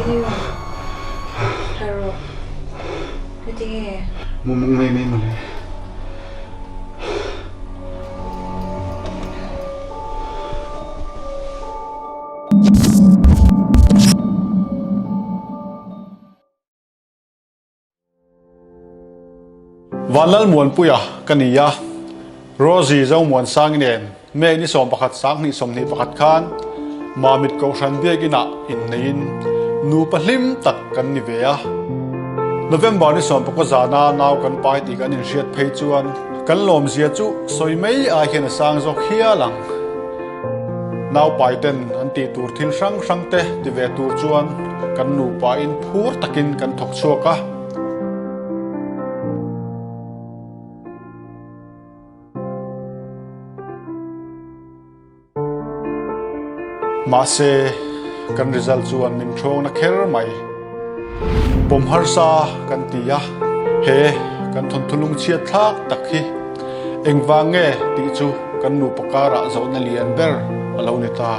Matthew, Harh rawh. Ngatinge? Mumung mai mai mawle. Vanlalmuanpuia ka ni a, Rosie Zomuansangi nen May ni 11 2021 khan Mamit Kohhran Biakinah inneiin nupa hlim tak kan ni ve a. November ni 19 zana nau kan pai tih kan inhriat phei chuan kan lawmzia chu sawi mai ai hian a sang zawk hial ang. Naupai ten an tih tur thil hrang hrang te ti ve tur chuan kan nupa in phur takin kan thawk chhuak a. Mahse, kan result chuan min ṭhawng na kher mai. Pawm harsa kan ti a, he kan thawnthu lungchhiat thlak tak hi engvang nge tih chu kan nupa karah zawhna lian ber a lo ni ta.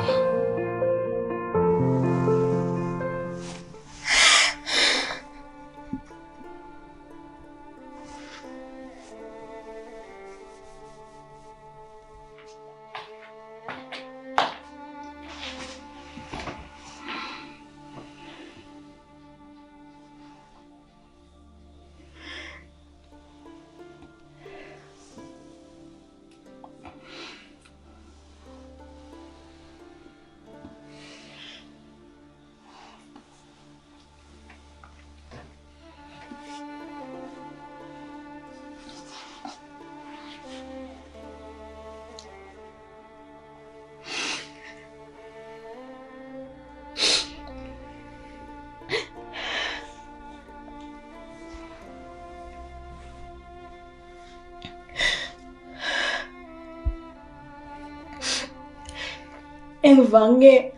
Engvang nge?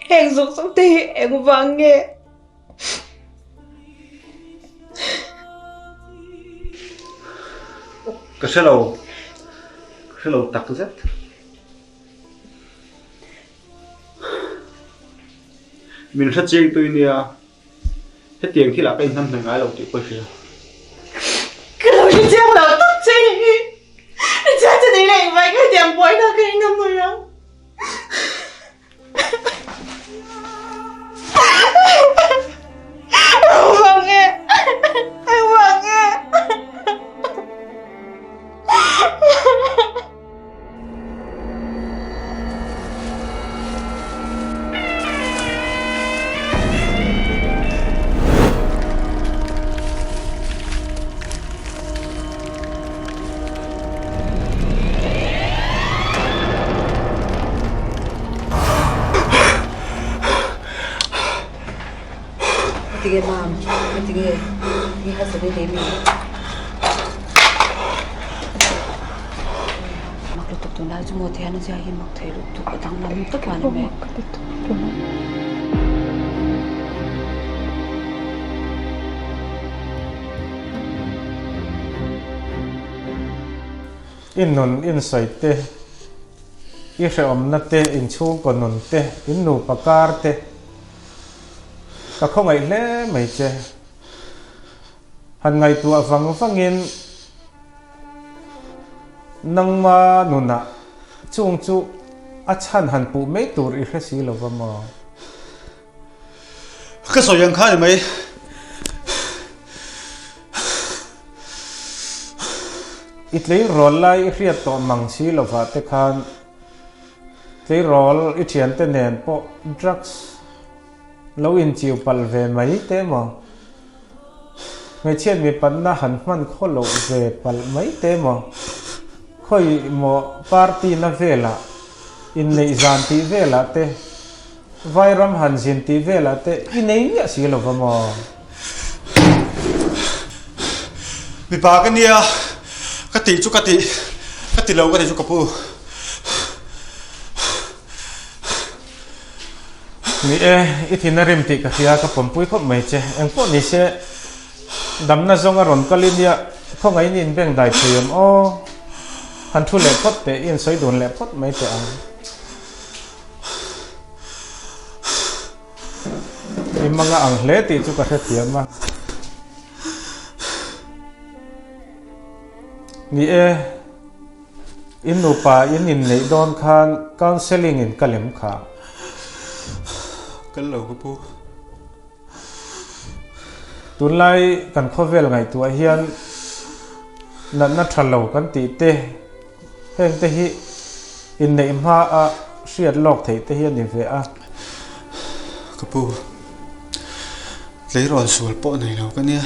Heng zawng zawng te hi engvang nge? Ka hre lo, ka hre lo tak zet. Min hre chiang tui nia, hetiang thil ah ka inhnam hnai ngai lo tih pawh i hria. Ka lo hre chiang lo tak che hi. Chiang chu ni leh engvai ka hetiang buaina ka inhnam hnai ang. Tige mam, tige ni hasani nei mi. Mak lutuk tunlai chu maw thian a zia hi mak thei lutuk a danglam tawp a ni mai. I nun insawi te, i hrehawmna te, inchhungkaw nun te, in nupa kar te ka khawngaih hle mai che. Han ngaihtuah vang vangin nangma nunah chung chu a chhan han puh mai tur i hre si lo va maw? Ka sawi ang kha ni mai. I tleirawl lai i hriat tawh mang si lovah te khan tleirawl i thiante nen pawh drugs lo inchiu palh ve mai te maw? Hmeichhiat mipanna han hman khaw loh ve palh mai te maw? Khawi maw party na velah inneih zan tih velah te Vairam han zin tih velah te i nei miah si lo va maw? Mipa ka nia, ka tih chu ka tih, ka ti lo ka tih chu ka pu. Ni e, i thin a rim tih ka hria, ka pawmpui khawp mai che. Engpawh ni se, damna zawng a rawn kal i nia, khawngaih in i inbeng dai thei awm aw. Han thu leh phawt teh, i insawi dun leh phawt mai teh ang. I hmang a ang hle tih chu ka hrethiam a. Ni e, in nupa in inneih dawn khan counselling in ka lem kha. Kal lo ka pu. Tunlai kan khawvel ngaihtuah hian natna tha lo kan tih te, heng te hi inneih hma a hriat lawk theih te hi a ni ve a. Ka pu, tleirawl sual pawh nei lo ka nia.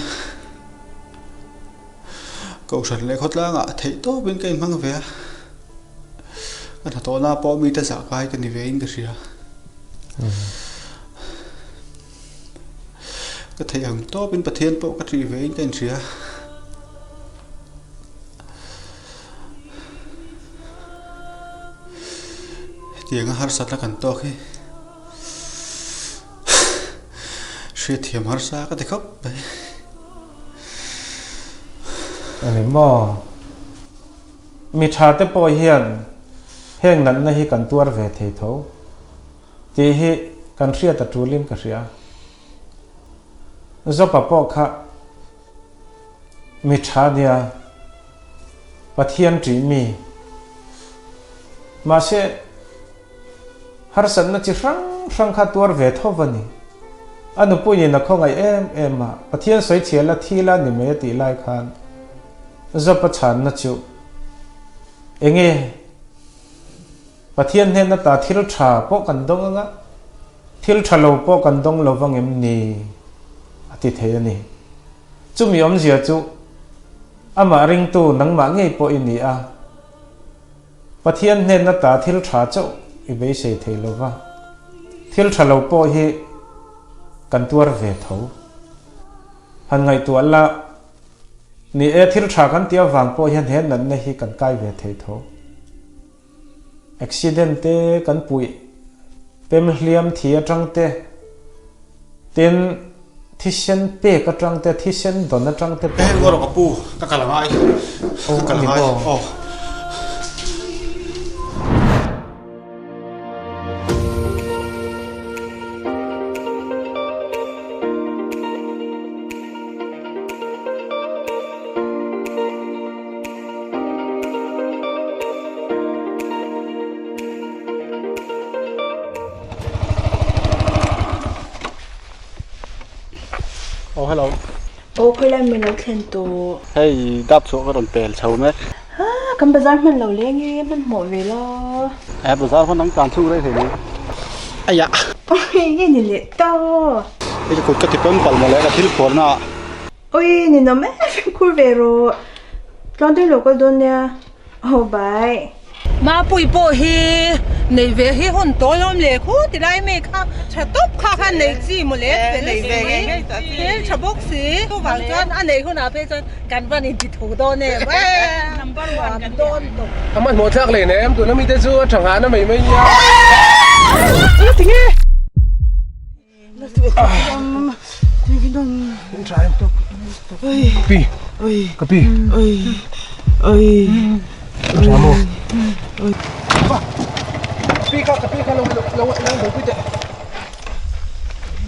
Kohhran leh khawtlangah theih tawpin ka inhmang ve a, ka hnathawhna pawh mite zah kai ka ni vein ka hria. Ka theih ang tawpin Pathian pawh ka ṭih vein ka inhria. Hetianga harsatna kan tawk hi hriatthiam harsa ka ti khawp mai. A ni maw? Mi tha te pawh hian heng natna hi kan tuar ve thei tho tih hi kan hriat a tulin ka hria. Zopa pawh kha mi tha nia Pathian ṭih mi. Mahse. Harsatna chi hrang hrang kha tuar ve tho va ni. A nupuiin a khawngaih em em a, Pathian sawi chhia la thi la ni mai a tih lai khan Job-a chhanna chu enge? Pathian hnen ata thil tha pawh kan dawng anga, thil tha lo pawh kan dawng lo vang em ni? a ti thei a ni. Chumi awmzia chu amah ringtu nangmah ngei pawh i ni a. Pathian hnenna ta thil tha chauh i beisei thei lo va, thil tha lo pawh hi kan tuar ve tho. Han ngaihtuah la, ni e, thil tha kan tih avang pawh hian he natna hi kan kai ve thei tho. Accident te kan puih, pem hliam thi atang te, Tin, thisen pek atang te, thisen dawn atang te pawh. Hei rawh ka pu, ka kal angai. Ka kal angai. Aw. Oh hello. Oh khawilai min lo thlen tawh. Hei dap chhuah ka rawn pel chho mek. Ha kan bazar hman lo leng e hman hmawh ve la. Eh bazar hman ang tlan chhung rei thei mai. Aiah. Oi nge ni leh ta. Hei ka kut ka ti pawm palh mawle ka thil phuarna ah. Oi ni nawm em fimkhur ve rawh. Tluan deuh lo kal dawn nia. Oh bye. Mapui pawh hi nei ve hi hun tawl awm leh khu ti lai mi kha tha tawp kha khan nei chi maw le fel si hmel tha bawk si chuvang chuan a nei hunah phei chuan kan van inti thu dawn em number one kan dawn tawp. A hmanhmawh thlak leh nem tuna mite chu a tha nghahna mai mai nia. Pi ka pi tha maw pi kha ka pi kha lo lo lo lo pui teh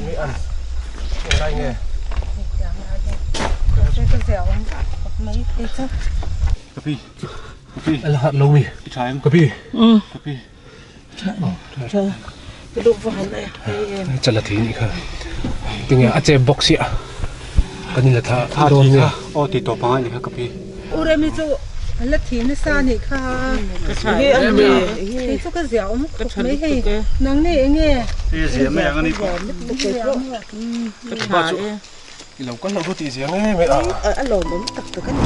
ni an lai nge ka pi ka pi ala hat lo mi ka pi ka pi Chala thi nih kha tinge a chep bawk sia kan in la tha dawn nge aw ti tawp angai nih kha ka pi Uremi chu an la thi nasa nih kha kei chu ka zia awm khawp mai hei nang ni enge zia mai ang ani pawh ka tha e i lo kal lo chu tih zia nge mai a a lawmawm tak tak ani.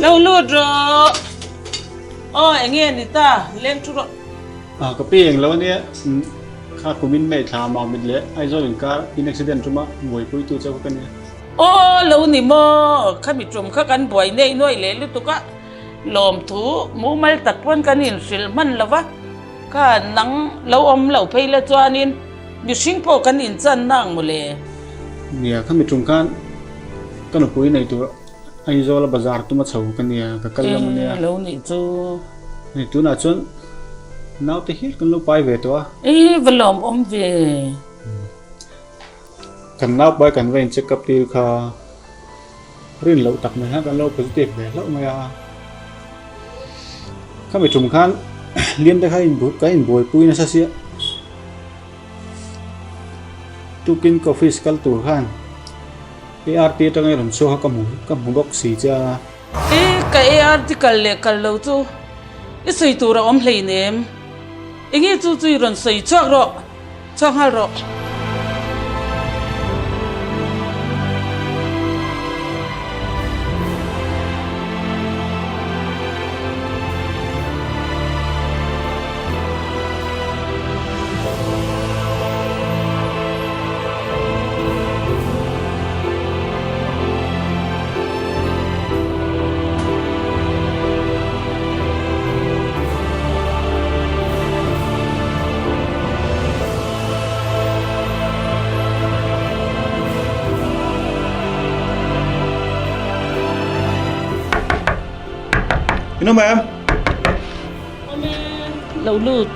Lo lut rawh. Aw enge ni ta leng thu rawh. Ah ka pi eng lo ania kha kumin May thla Mamit leh Aizawl inkar in accident tuma buaipui tu chauh ka nia. Aw lo ni maw khami tum kha kan buai nei nuai leh lutuk a lawmthu mumal tak pawn kan inhrilh hman lo va kha nang lo awm lo phei la chuanin mihring pawh kan inchan na ang mawle. Nia khami tum khan ka nupui nei tur Aizawl a bazar tuma chho ka nia, ka kal lam ania. Lo nih chu. Hei tunah chuan naute hial kan lo pai ve tawh a. E va lawm awm ve. Kan nau pai kan va in check up tir kha rin loh tak mai khan kan lo positive ve hlauh mai a. Khami tum khan hliam te kha ka inbuaipui nasa sia. Tukin ka office kal tur khan ART atanga i rawn chhuak a ka hmu ka hmu bawk si che a. I ka ART kal leh kal lo chu i sawi tur a awm hleinem. Enge chu chu i rawn sawi chhuak rawh, chhuak nghal rawh. In awm em? Awm e, lo lut.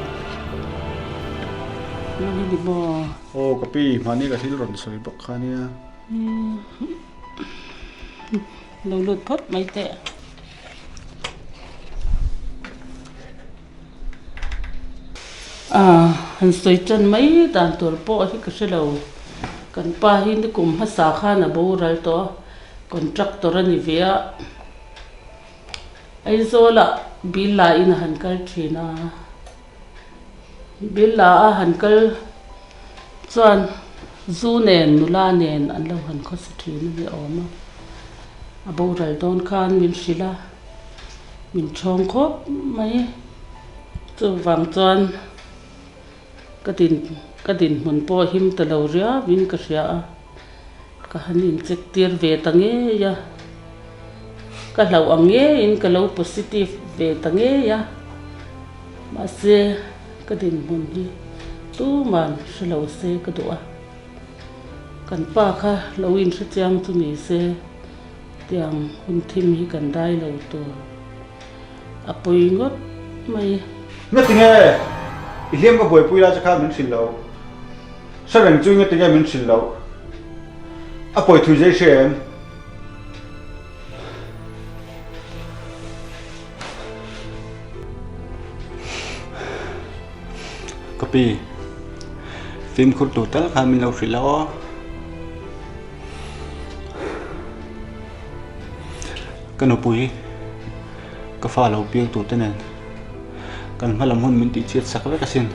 Nang hi ni maw? Aw ka pi, hmani ka thil rawn sawi bawk kha nia. Lo lut phawt mai teh. Ah, han sawi tan mai dan tur pawh hi ka hre lo. Kan pa hi nikum hmasa khan a boral tawh a, contractor a ni ve a. Aizawlah bill la in a han kal thin a, bill la a han kal chuan zu nen nula nen an lo han khawsa thin a ni awm a, a boral dawn khan min hrilh a, min thawng khawp mai. Chuvang chuan ka din ka dinhmun pawh him ta lo riau in ka hria a. Ka han incheck tir ve ta ngei a, ka hlauh ang ngeiin ka lo positive ve ta ngei a, mahse ka dinhmun hi tuman hre lo se ka duh a, kan pa kha lo inhre chiang chu ni se tiang hun thim hi kan dai lo tur a pawi ngawt mai. Ngatinge i hliam ka buaipui lai che khan min hrilh lo. Hre reng chu engati nge min hrilh loh? A pawi thui zai hre em? Ka pi, fimkhur tur tal khan min lo hrilh a aw. Ka nupui, ka fa lo piang tur te nen kan hma lam hun min tihchhiat sak vek asin.